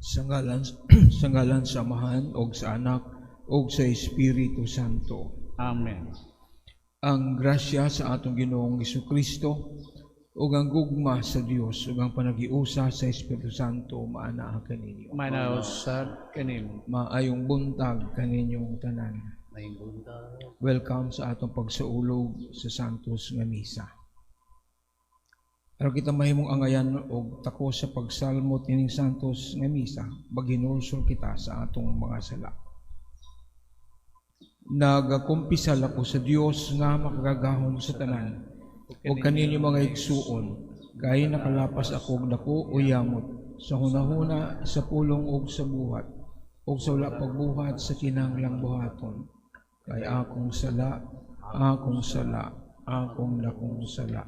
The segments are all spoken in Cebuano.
Sa ngalan sa Amahan ug sa Anak ug sa Espiritu Santo. Amen. Ang grasya sa atong Ginoong Kristo ug ang gugma sa Dios ug ang panaghiusa sa Espiritu Santo maanaa kaninyo. Maanaa usab kanimo. Maayong buntag kaninyong tanan. Maayong buntag. Welcome sa atong pagsaulog sa Santos nga Misa. Aron kita mahimong angayan og takos sa pagsalmo tining Santos nga Misa, maghinulsol kita sa atong mga sala. Nagakumpisal ako sa Dios nga makagagahom sa tanan ug kaninyo, mga igsuon, kay nakalapas ako og dako o yamot sa hunahuna, sa pulong ug sa buhat, ug sa wala pagbuhat sa kinahanglang buhaton. Kay akong sala, akong sala, akong dakong sala.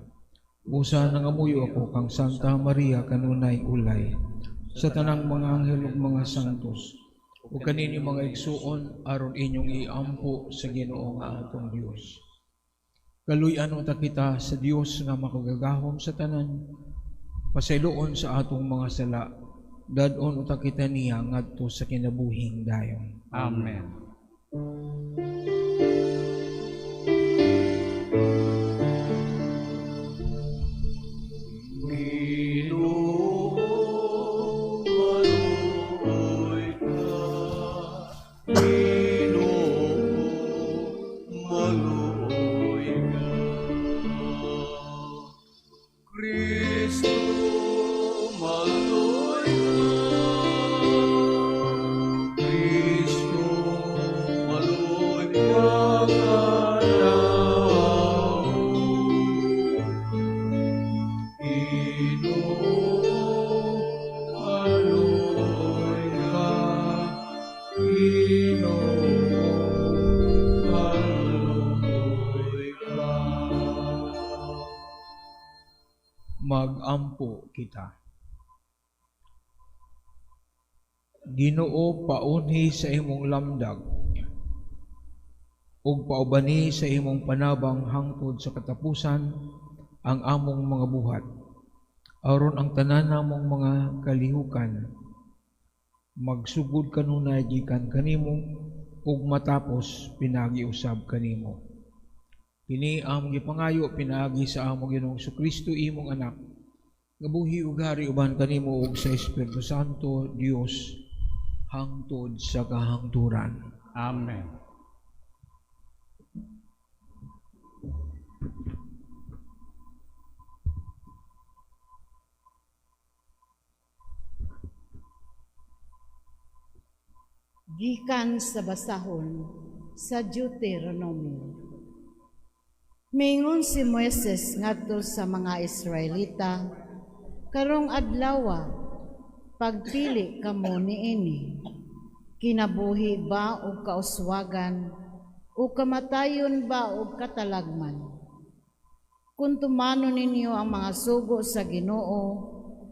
Busa nangamuyo ako kang Santa Maria, kanunay ulay, sa tanang mga anghel ug mga santos, ug kaninyo, mga igsuon, aron inyong iampo sa Ginoo nga atong Dios. Kaluy-an unta kita sa Dios nga makagagahom sa tanan. Pasayloon sa atong mga sala, dad-on unta kita niya ngadto sa kinabuhing dayon. Amen. Ginoo, maluoy ka. Ginoo, maluoy ka. Kristo, maluoy ka. Kristo, maluoy ka kanamo. Ginoo, maluoy ka. Ginoo, maluoy ka. Magampo kita. Ginoo, paunhi sa imong lamdag ug paubani sa imong panabang hangtod sa katapusan ang among mga buhat, aron ang tanan namong mga kalihukan magsugod kanunay gikan kanimo ug matapos pinaagi usab kanimo. Kini among gipangayo pinaagi sa among Ginoong Kristo, imong Anak, nga buhi ug hari uban kanimo ug sa Espiritu Santo, Dios, hangtod sa kahangturan. Amen. Gikan sa basahon sa Deuteronomio. Mingon si Moises ngadto sa mga Israelita, "Karong adlawa, pagpili kamo niini: kinabuhi ba o kauswagan o kamatayon ba o katalagman. Kung tumanon ninyo ang mga sugo sa Ginoo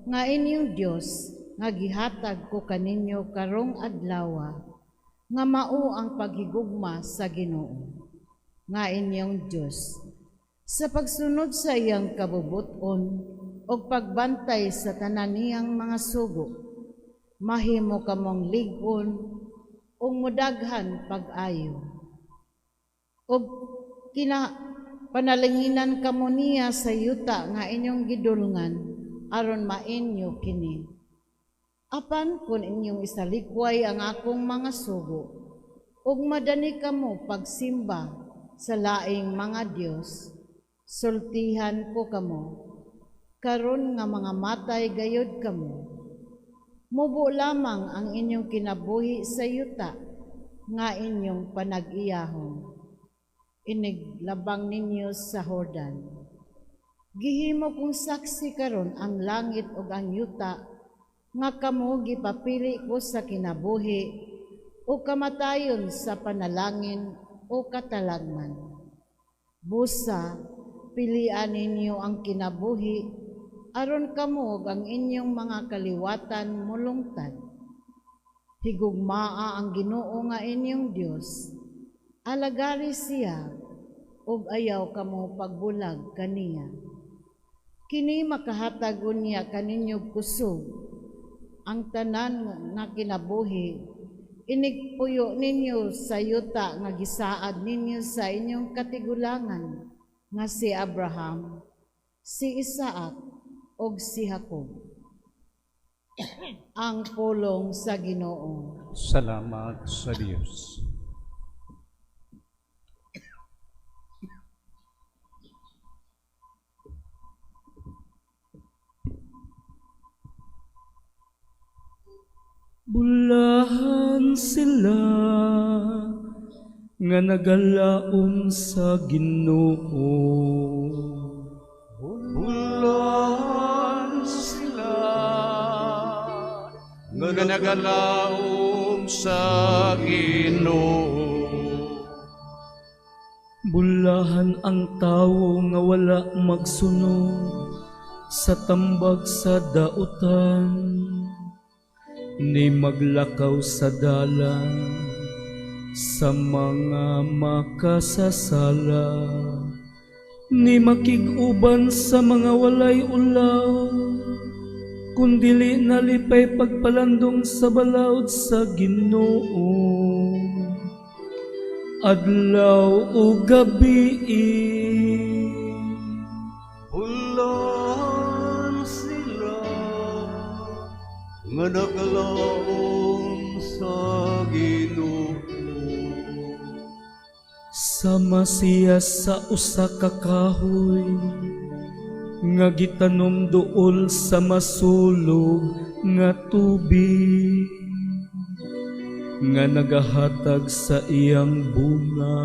nga inyong Dios nga gihatag ko kaninyo karong adlawa, nga mao ang paghigugma sa Ginoo nga inyong Dios sa pagsunod sa iyang kabubut-on ug pagbantay sa tanan niyang mga sugo, mahimo kamong lig-on ug modaghan pag-ayo. Ug kina panalanginan kamo niya sa yuta nga inyong gidulngan aron mainyo kini. Apan kung inyong isalikway ang akong mga sugo ug madani kamo pagsimba sa laing mga dios, sultihan ko kamo karon nga mga matay gayod kamo. Mubo lamang ang inyong kinabuhi sa yuta nga inyong panag-iyahon iniglabang ninyo sa Jordan. Gihimo kong saksi karon ang langit ug ang yuta nga kamo gipapili ko sa kinabuhi o kamatayon, sa panalangin o katalagman. Busa, pilian ninyo ang kinabuhi aron kamo ug ang inyong mga kaliwatan mulungtad. Higugmaa ang Ginoo nga inyong Dios. Alagari siya ug ayaw kamo pagbulag kaniya. Kini makahatag unya kaninyo kusog. Ang tanan nga kinabuhi inigpuyo ninyo sa yuta nga gisaad ninyo sa inyong katigulangan nga si Abraham, si Isaac ug si Jacob. Ang pulong sa Ginoo. Salamat sa Dios. Bulahan sila nga nagalaom sa Ginoo. Bulahan sila nga nagalaom sa Ginoo. Bulahan ang tawo nga wala magsunod sa tambag sa dautan, ni maglakaw sa dalan sa mga makasasala, ni makig-uban sa mga walay ulaw, kundili nalipay pagpalandong sa balaod sa Ginoo. Adlaw o gabi, bulahan sila nga nagalaom sa Ginoo. Sama siya sa usa ka kahoy nga gitanom duol sa masulog nga tubig, nga nagahatag sa iyang bunga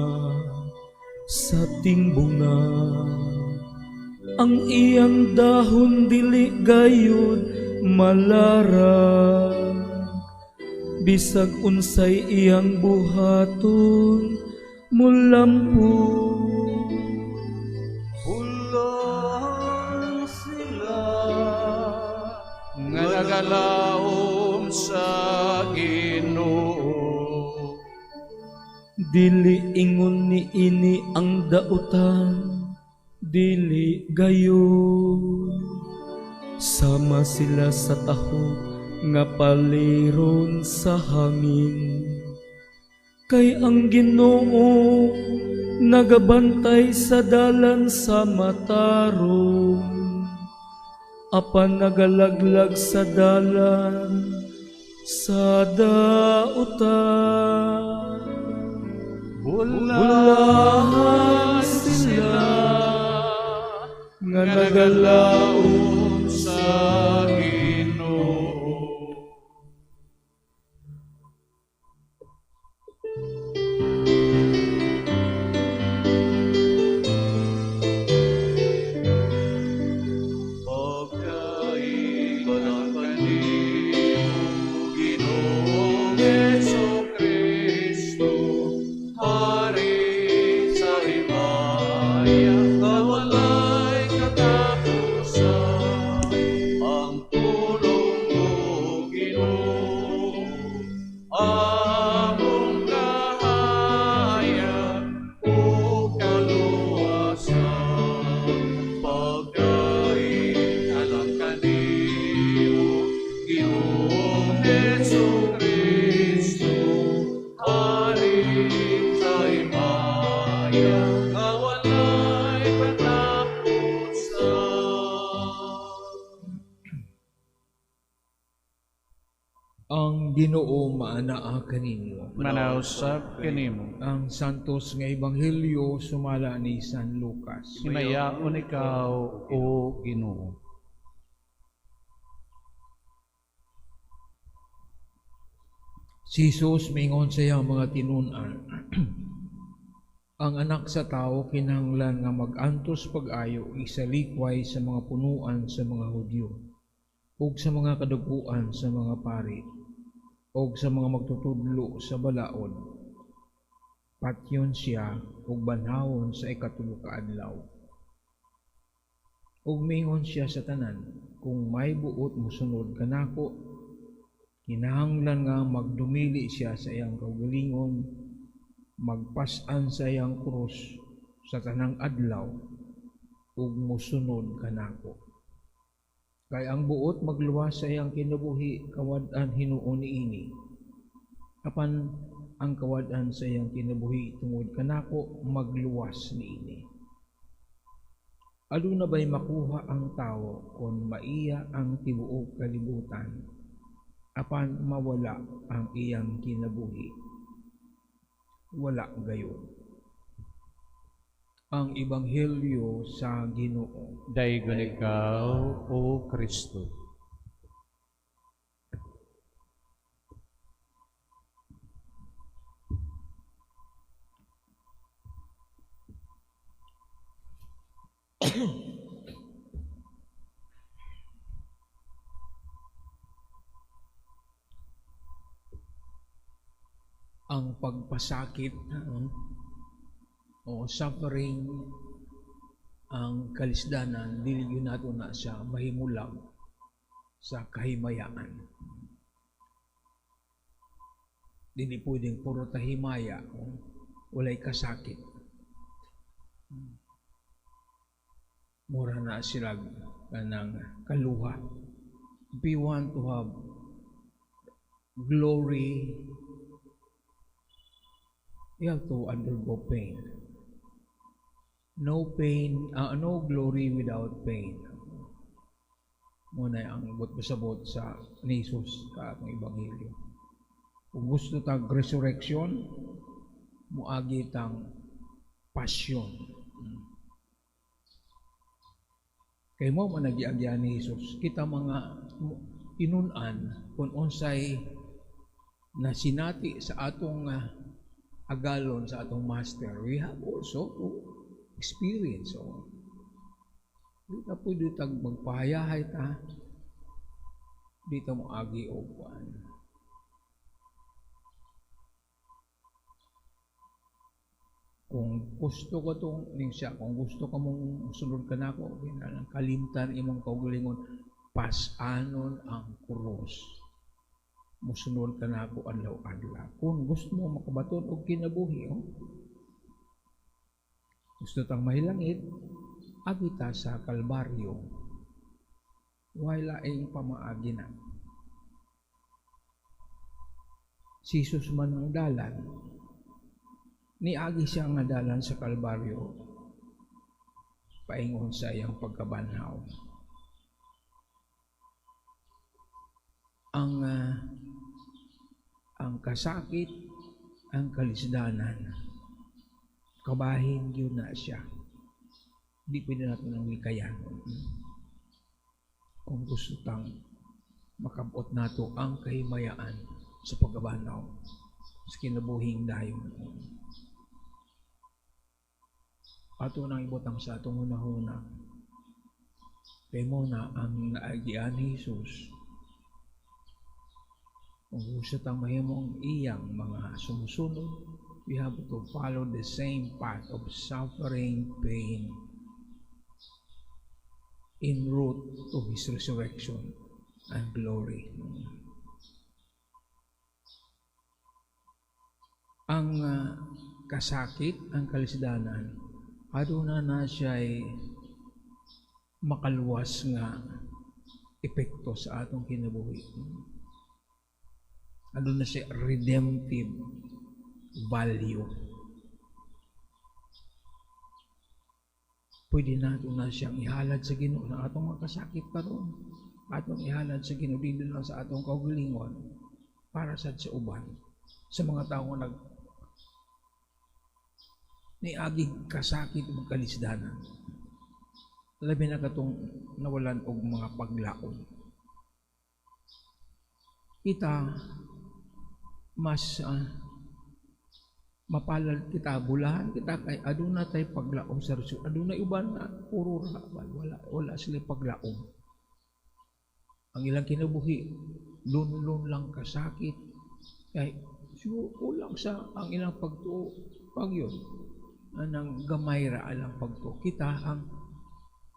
sa tingbunga. Ang iyang dahon dili gayud malara, bisag unsay iyang buhaton mulampo. Bulahan sila nga nagalaom sa Ginoo. Dili ingon ni ini ang dautan, dili gayud. Sama sila sa taho nga paliron sa hangin. Kay ang Ginoo nagabantay sa dalan sa matarong, apan nagalaglag sa dalan sa dautan. Bulahan sila nga nagalaom sa Ginoo. Pagkain kanimo, Ginoong Hesukristo, Hari sa himaya nga walay katapusan. Ang pulong mo, Ginoo, among kahayag ug kaluwasan. Pagdaig alang kanimo, Ginoong Hesukristo, Hari sa himaya nga walay katapusan. Ang Ginoo maanaa kaninyo. Manausab kanimo. Ang Santos nga Ebanghelyo sumala ni San Lucas. Himayaon ikaw, o Ginoo. Si Jesus mingon sa iyang mga tinun-an, ang anak sa tao kinahanglan nga mag-antos pag-ayo isalikway sa mga punuan sa mga Hudyo ug sa mga kaduguan sa mga pari ug sa mga magtutudlo sa balaod. Patyon siya ug banhawon sa ikatulo ka adlaw. Ug mingon siya sa tanan, kung may buot mosunod kanako, kinahanglan nga magdumili siya sa iyang kaugalingon, magpas-an sa iyang krus sa tanang adlaw ug mosunod kanako. Kay ang buot magluwas sa iyang kinabuhi, kawad-an hinuon niini. Apan ang kawad-an sa iyang kinabuhi tungod kanako, magluwas niini. Aduna ba'y makuha ang tawo kon maiya ang tibuok kalibutan, apan mawala ang iyang kinabuhi? Wala gayud. Ang Ebanghelyo sa Ginoo. Daygon ikaw, O Kristo. Ang pagpasakit, o suffering, ang kalisdanan, dili gyud nato na siya mahimulag sa kahimayaan. Dili pwedeng puro tahimaya, walay kasakit. Mura na sila kanang kaluha. If you want to have glory, you have to undergo pain. No pain, no glory without pain. Muna ang buot pasabot sa ni Jesus sa atong ebanghelyo. Kung gusto tag resurrection, muagi tang passion. Kay mo man nagiagyan ni Jesus, kita mga tinun-an kung unsay nasinati sa atong agalon, sa atong master, we have also to experience. So, di ta pwede tag magpahayahay ta, di ta mo agi og kuan. Kung gusto ko tong ning siya, kung gusto ka mong sunod ka nako, kinahanglan kalimtan imong kaugalingon, pas-anon ang krus. Musunod ka nako adlaw-adlaw. Kung gusto mo makabaton og kinabuhi, oh, gusto tang mahilangit, agi ta sa Kalbaryo. Way laing pamaagi na. Si Jesus man ang dalan. Niagi siya nga dalan sa Kalbaryo paingon sa iyang pagkabanhaw. Ang kasakit, ang kalisdanan, kabahin yun na siya. Di pwede natin ang likayan. Kung gusto tang makabot nato ang kahimayaan sa pagkabanaw, sa kinabuhing dayon. Ato nang ibutang sa atong hunahuna. Kay mo na ang naagian ni Jesus. Kung gusto tang mahimong iyang mga sumusunod, we have to follow the same path of suffering, pain, in route to His resurrection and glory. Ang kasakit, ang kalisdanan, aduna na siya'y makaluwas nga epekto sa atong kinabuhi. Aduna siya redemptive value. Pwede nato na siyang ihalad sa Ginoo na atong mga kasakit karon. Atong ihalad sa Ginoo dili lang sa atong kaugalingon, para sad sa uban, sa mga tawo nga nag niaging kasakit ug kalisdanan. Labi na katong nawalan og mga paglaom. Kita mas mapalad kita, bulahan kita kay aduna tay paglaom sa Resu. Aduna uban na puro ra, wala sila paglaom. Ang ilang kinabuhi lunlun lang kasakit kay siguro kulang sa ang ilang pagtuo pagyon anang gamay ra alang pagtuo. Kita ang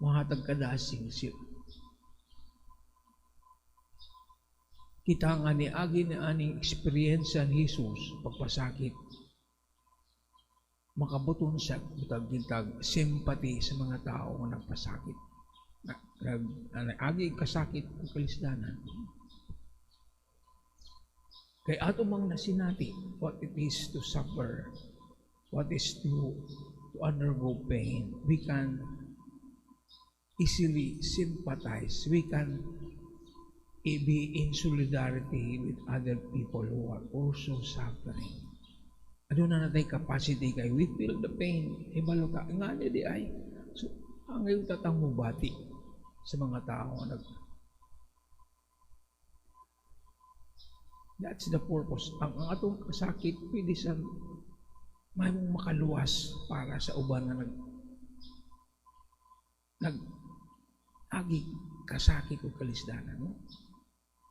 mahatag kadasing sila. Kita nga niagi ni aning eksperyensya ni Jesus pagpasakit. Makabuton siya butag gintag sympathy sa mga tao nga nagpasakit. Nag agi kasakit ug kalisdanan. Kay ato mang nasinati what it is to suffer, what is to undergo pain. We can easily sympathize. We can be in solidarity with other people who are also suffering. Aduna na tay capacity kay we feel the pain. Ibalo ka, nga ni di ay. So, ang ngayon tatang mubati sa mga tao nag. That's the purpose. Ang atong kasakit, pwede sa may mong makaluwas para sa uban nga nag agi kasakit o kalisdanan, no?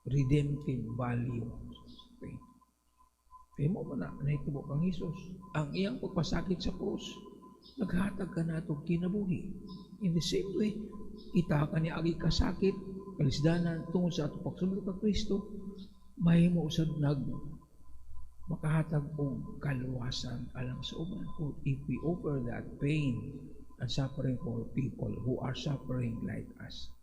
Redemptive value. Okay. Kaya mo man na nahitabo kang Hesus. Ang iyang pagpasakit sa krus, naghatag ka na itong kinabuhi. In the same way, kita ka ni agi kasakit, kalisdanan, tungod sa atong pagsunod kang Kristo, mahimo usab nag makahatag og kaluwasan alang sa uban. If we offer that pain and suffering for people who are suffering like us.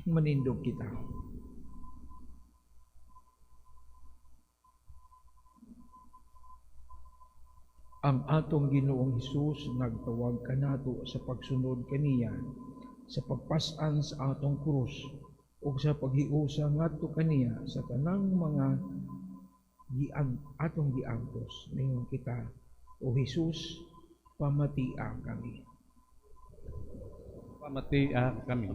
Manindog kita. Ang atong Ginoong Hesus nagtawag kanato sa pagsunod kaniya, sa pagpas-an sa atong krus ug sa paghiusa ngadto kaniya sa tanang mga atong giantos. Ningon kita, O Hesus, pamatia kami. Pamatia kami.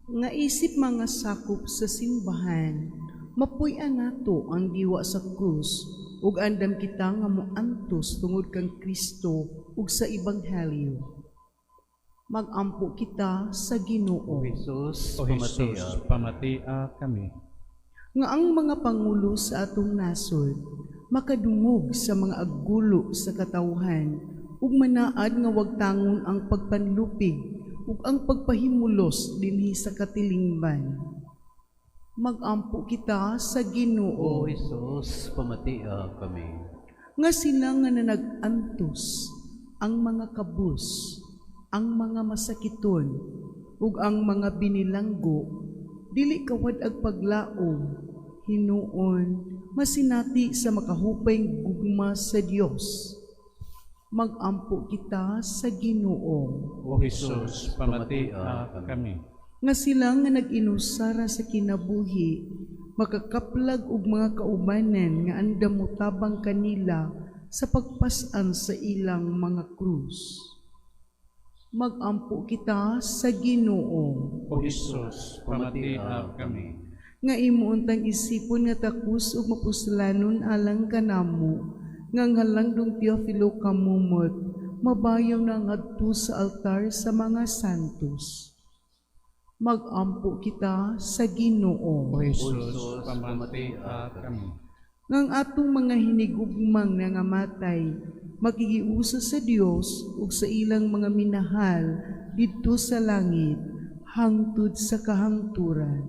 Nga isip mga sakop sa simbahan, mapuy-an nato ang diwa sa krus ug andam kita nga moantos tungod kang Kristo ug sa ebanghelyo. Magampo kita sa Ginoo. O Jesus, O Jesus, pamatia kami. Nga ang mga pangulo sa atong nasod makadungog sa mga aggulo sa katawhan ug manaad nga wagtangon ang pagpanlupig ug ang pagpahimulos dinhi sa katilingban. Magampo kita sa Ginoo. O Jesus, pamatia kami. Nga sila nga nanag-antos ang mga kabus, ang mga masakiton, ug ang mga binilanggo, dili kawad ag paglaom, hinuon, masinati sa makahupay gugma sa Dios. Magampo kita sa Ginoo. O Jesus, pamatia kami. Nga sila nga nag-inusara sa kinabuhi, makakaplag og mga kaubanan nga andam motabang kanila sa pagpas-an sa ilang mga krus. Magampo kita sa Ginoo. O Jesus, pamatia kami. Nga imo untang isipon nga takos ug mapuslanon alang kanamo, nga ang halangdong Teofilo kamumot, mabayaw na ngadto sa altar sa mga santos. Magampo kita sa Ginoo. O Jesus, pamatia kami. Nga ang atong mga hinigugmang nangamatay, makigiusa sa Dios ug sa ilang mga minahal didto sa langit, hangtod sa kahangturan.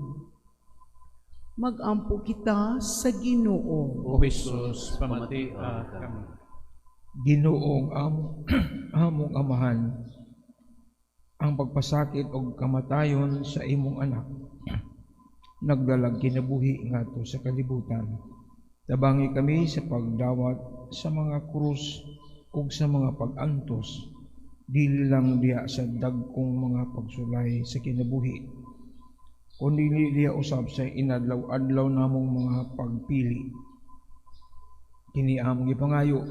Magampo kita sa Ginoo. O Jesus, pamatia kami. Ginoong among Amahan, ang pagpasakit og kamatayon sa imong anak nagdalag kinabuhi ngadto sa kalibutan. Tabangi kami sa pagdawat sa mga krus ug sa mga pag-antos, dili lang diha sa dagkong mga pagsulay sa kinabuhi, kundi diha usab sa inadlaw-adlaw namong mga pagpili. Kini among gipangayo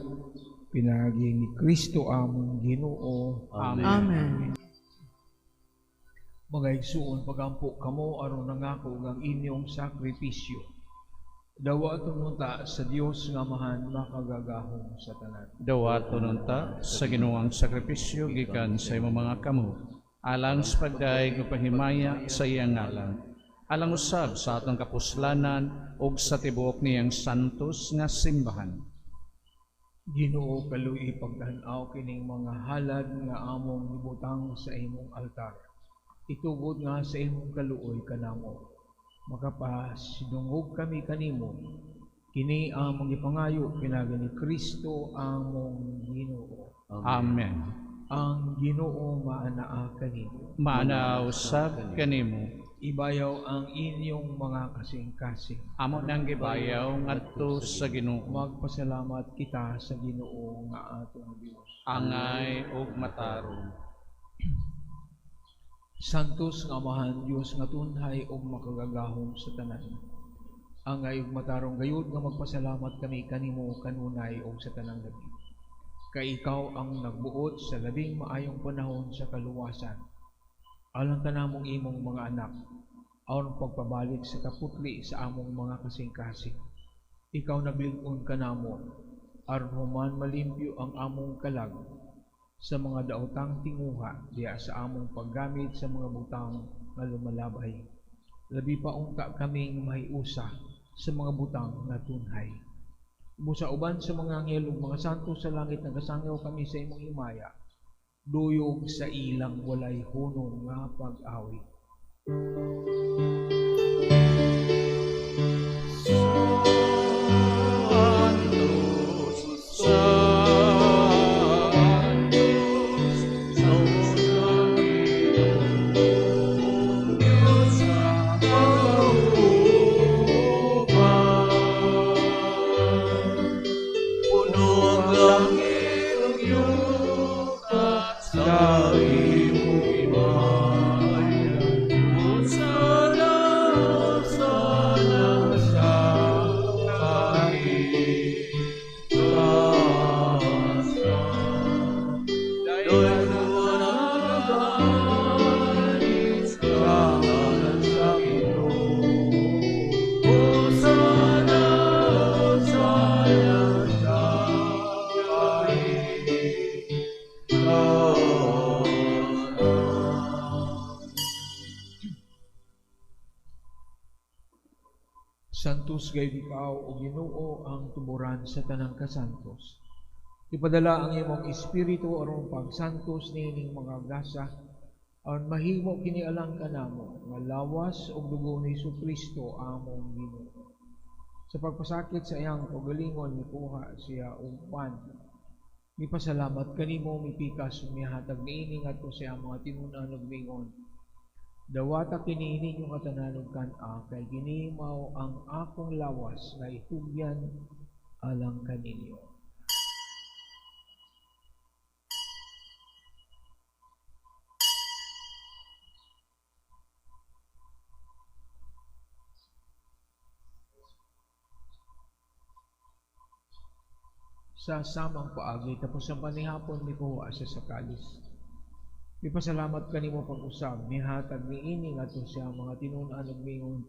pinaagi ni Kristo among Ginoo. Amen. Amen. Mga igsuon, pagampo kamo aron nangako ang inyong sakripisyo. Dawaton unta sa Dios nga Amahan makagagahom sa tanan. Dawaton unta sa Ginoo ang sakripisyo gikan sa imong mga kamo, alang sa pagdayeg ug paghimaya sa iyang ngalan, alang usab sa atong kapuslanan ug sa tibuok niyang santos nga simbahan. Ginoo, kaluoy pagtan-aw kining mga halad nga among gibutang sa imong altar. Itugot nga sa imong kaluoy kanamo, makapasidungog kami kanimo. Kini among gipangayo pinaagi ni Kristo among Ginoo. Amen. Ang Ginoo maanaa kaninyo. Maanaa usab kanimo. Ibayaw ang inyong mga kasing-kasing. Amo nang gibayaw ngadto sa Ginoo. Magpasalamat kita sa Ginoo nga atong Dios. Angay ug matarong. Santos nga Amahan, Dios nga tunhay ug makagagahom sa tanan. Angay ug matarong gayud nga magpasalamat kami kanimo kanunay ug sa tanang gabi. Kay ikaw ang nagbuot sa labing maayong panahon sa kaluwasan. Alang kanamong imong mga anak, aron pagpabalik sa kaputli sa among mga kasing-kasing. Ikaw naglig-on kanamo, aron human malimpyo ang among kalag sa mga daotang tinguha diha sa among paggamit sa mga butang nga lumalabay. Labi pa unta kaming mahiusa sa mga butang nga tunhay. Busa uban sa mga anghel ug mga santo sa langit, nagasangyaw kami sa imong himaya, duyog sa ilang walay hunong nga pag-awit. Santos gayud ikaw, o Ginoo, ang tuburan sa tanang kasantos. Ipadala ang imong espiritu aron pagsantos niining mga gasa, aron mahimo kini alang kanamo nga lawas ug dugo ni Hesukristo among Ginoo. Sa pagpasakit sa iyang kaugalingon, mikuha siya og pan. Mipasalamat kanimo, mipikas ug mihatag niini ngadto sa iyang mga tinun-an ug miingon, Dawata kini ninyo nga tanan ug kan-a, kay kini mao ang akong lawas nga itugyan alang kaninyo. Sa samang paagi, tapos ang panihapon, mikuha siya sa kalis. Mipasalamat kanimo pag-usab, mihatag niini ngadto sa mga tinun-an ug miingon,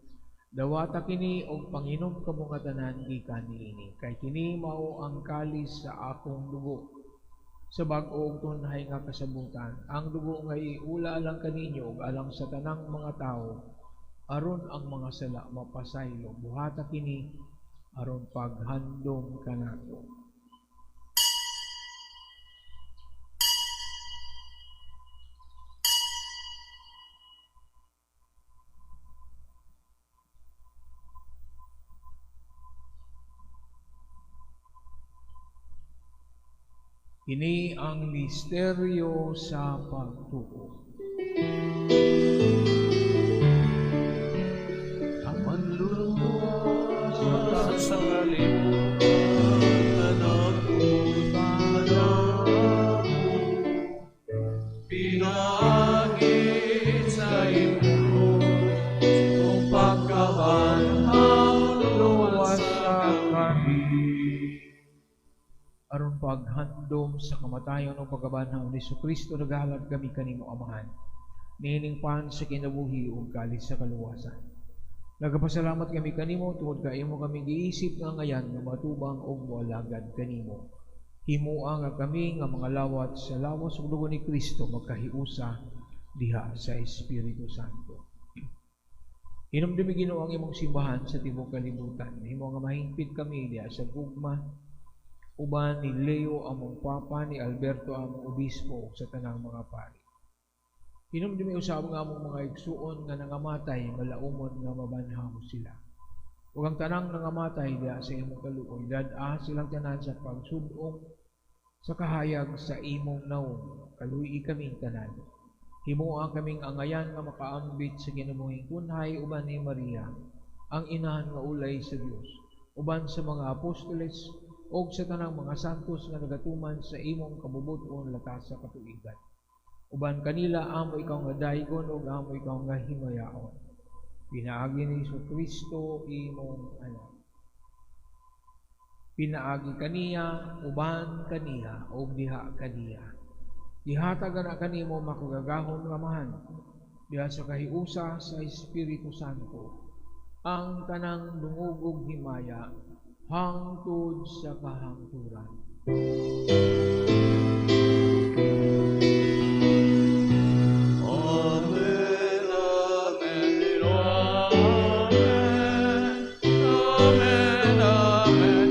Dawata kini og panginom kamo nga tanan gikan niini, kay kini mao ang kalis sa akong dugo, sa bag-o ug tunhay nga kasabutan. Ang dugo nga iula alang kaninyo ug alang sa tanang mga tawo, aron ang mga sala mapasaylo. Buhata kini aron paghandom kanako. Kini ang misteryo sa pagtuo. Ang manluluwas sa kalibutan na nagpunta pinaagi sa imong krus pagkabanhaw luwas sa kami. Aron paghandom sa kamatayon o pagkabanhaw ni Hesukristo, naghalad kami kanimo, Amahan, niining pan sa kinabuhi ug kalis sa kaluwasan. Nagapasalamat kami kanimo tungod kay imo kami giisip nga ngayan nga matubang og moalagad kanimo. Himoa nga kami nga mga lawat sa lawas ug dugo ni Kristo magkahiusa diha sa Espiritu Santo. Hinumdumi Ginoo ang imong simbahan sa tibuok kalibutan. Himo nga mahingpit kami diha sa gugma uban ni Leo among Papa, ni Alberto among Obispo, sa tanang mga pari. Hinumdumi usab nga among mga igsuon nga nangamatay, malaumon nga mabanhaw sila. Ug ang tanang nangamatay diha sa imong kaluoy, dad-a silang tanan sa pagsud-ong sa kahayag sa imong nawong. Kaluy-i kaming tanan. Himoa kaming angayan nga makaambit sa kinabuhing tunhay uban ni Maria, ang inahan nga ulay sa Dios, uban sa mga apostoles ug sa tanang mga santos nga nagatuman sa imong kabubut-on latas sa katuigan. Uban kanila amo ikaw nga daygon ug amo ikaw nga himayaon. Pinaagi ni Jesucristo imong anak. Pinaagi kaniya, uban kaniya, ug diha kaniya. Gihatag na kanimo makagagahom nga Amahan, diha sa kahiusa sa Espiritu Santo, ang tanang dungog ug himaya hangtod sa kahangturan. Amen, amen, amen, amen, amen, amen.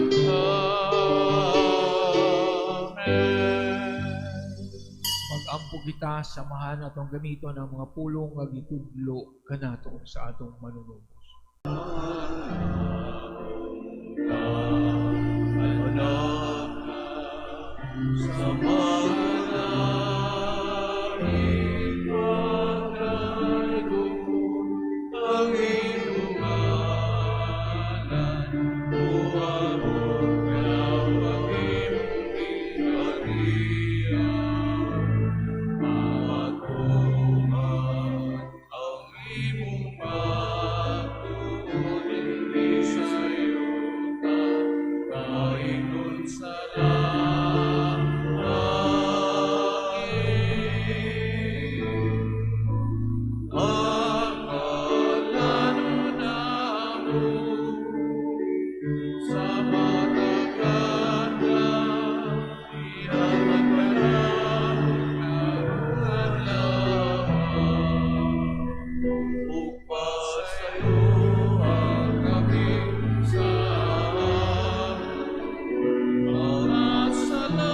Mag-ampo kita, samahan atong gamiton ang mga pulong nga gitudlo kanato sa atong manunubos. Anak sa mga ipagdaigon ang iyong ngalan, moabot ang imong gingharian, matuman ang imong matuod dinhi sa yuta, kaingon sa langit. Pagkalano namo sa matag adlaw, ihatag kanamo karong adlaw. Ug pasayloa kami sa among mga sala,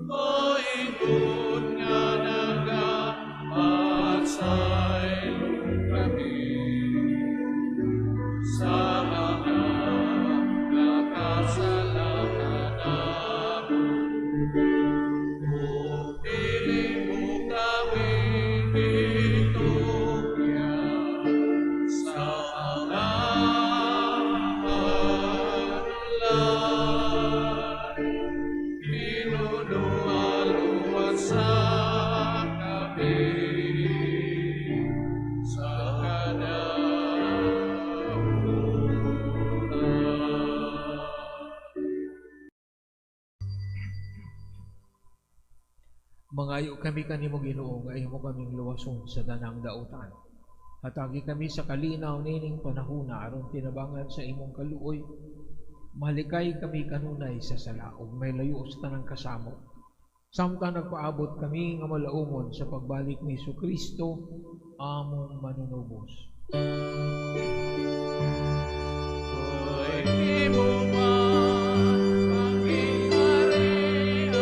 maingon nga nagapasaylo kami sa mga nakasala kanamo. Ug dili mo kami itugyan sa panganudlay, Hinunualuwasa kami sa kadautan. Mangayo kami kanimo Ginoo nga imo kaming luwason sa tanang dautan. Hatagi kami sa kalinaw nining panahona aron tinabangan sa imong kaluoy. Malikay kami kanunay sa sala ug may layo sa tanang kasamo. Samtang nagpaabot kami nga malaumon sa pagbalik ni Jesucristo among manunubos. Kay imo man ang gingharian,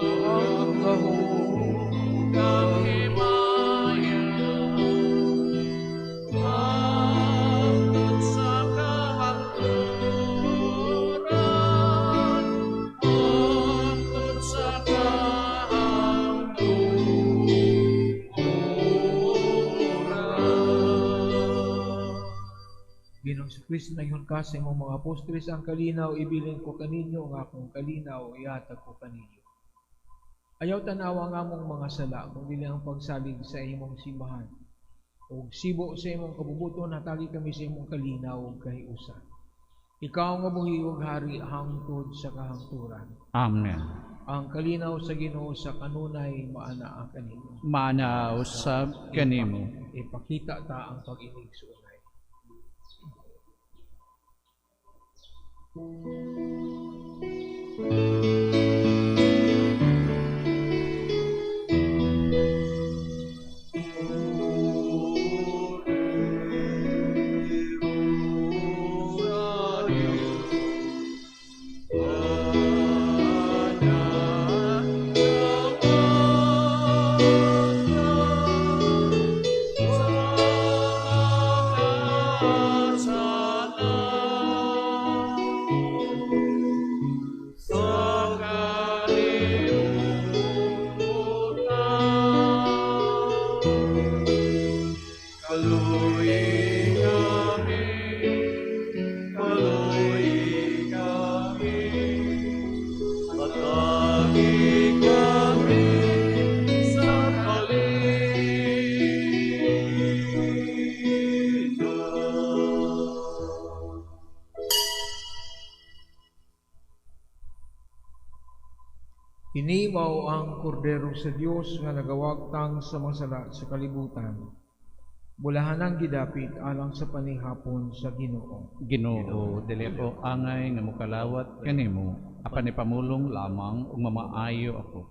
ang gahom ug ang himaya, hangtod sa kahangturan, hangtod sa kahangturan. Ginoong Kristo, naingon ka sa imong mga apostoles, ang kalinaw ibilin ko kaninyo, ang akong kalinaw ihatag ko kaninyo. Ayaw tanawa ang among mga sala, kung dili ang pagsalig sa imong simbahan. Ug sibo sa imong kabubuton, hatagi kami sa imong kalinaw ug kahiusan. Ikaw nga buhi ug hari hangtod sa kahangturan. Amen. Ang kalinaw sa Ginoo sa kanunay maanaa kaninyo. Maanaa usab kanimo. Ipakita ta ang pag-inig-suunay. Rosario, mao ang kordero sa Dios nga nagawagtang sa mga sala sa kalibutan. Bulahanang gidapit alang sa panihapon sa Ginoo. Ginoo, dili ako angay nga mokalawat kanimo, apan ipamulong lamang ug mamaayo ako.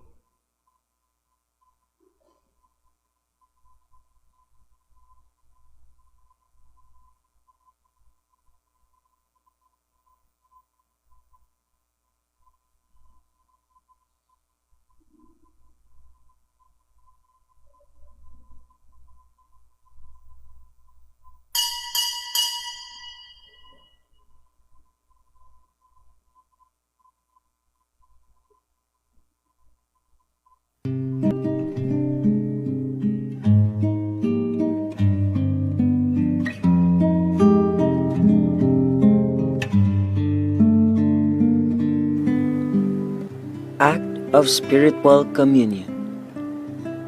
Act of Spiritual Communion.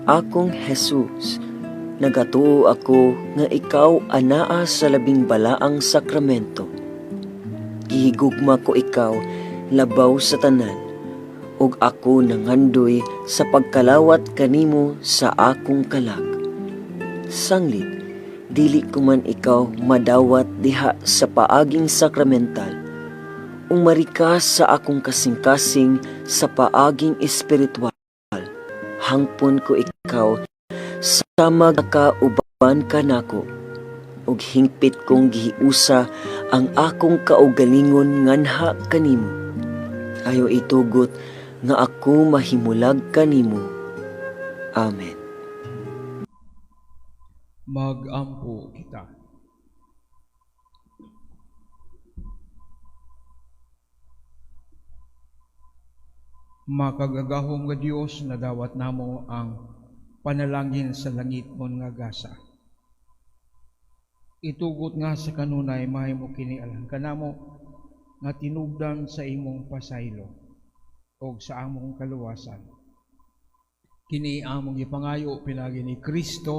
Akong Jesus, nagatuo ako nga ikaw anaa sa labing balaang sakramento. Gihigugma ko ikaw labaw sa tanan, ug ako nangandoy sa pagkalawat kanimo sa akong kalag. Sanglit, dili ko man ikaw madawat diha sa paaging sakramental. Umari ka sa akong kasing-kasing sa paaging espiritual. Hangpon ko ikaw sama ka uban ka nako, ug hingpit kong gihiusa ang akong kaugalingon nganha kanimo. Ayo itugot nga ako mahimulag kanimo. Amen. Mag-ampo kita. Makagagahom nga Dios, nadawat namo ang panalangin sa langit mon nga gasa. Itugot nga sa kanunay mahimo kini alang kanamo nga tinubdan sa imong pasaylo og sa among kaluwasan. Kini among gipangayo pinaagi ni Kristo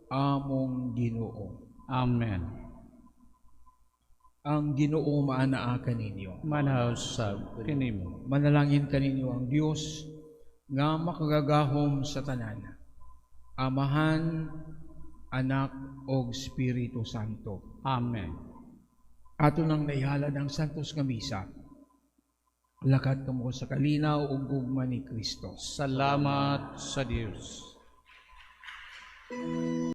among Ginoo. Amen. Ang Ginoo maanaa kaninyo. Manaw sab kanimo. Manalangin kaninyo ang Dios nga makagagahom sa tanan, Amahan, Anak og Espiritu Santo. Amen. Ato nang naihalad ang Santos nga Misa. Lakat kamo sa kalinaw ug gugma ni Kristo. Salamat sa Dios.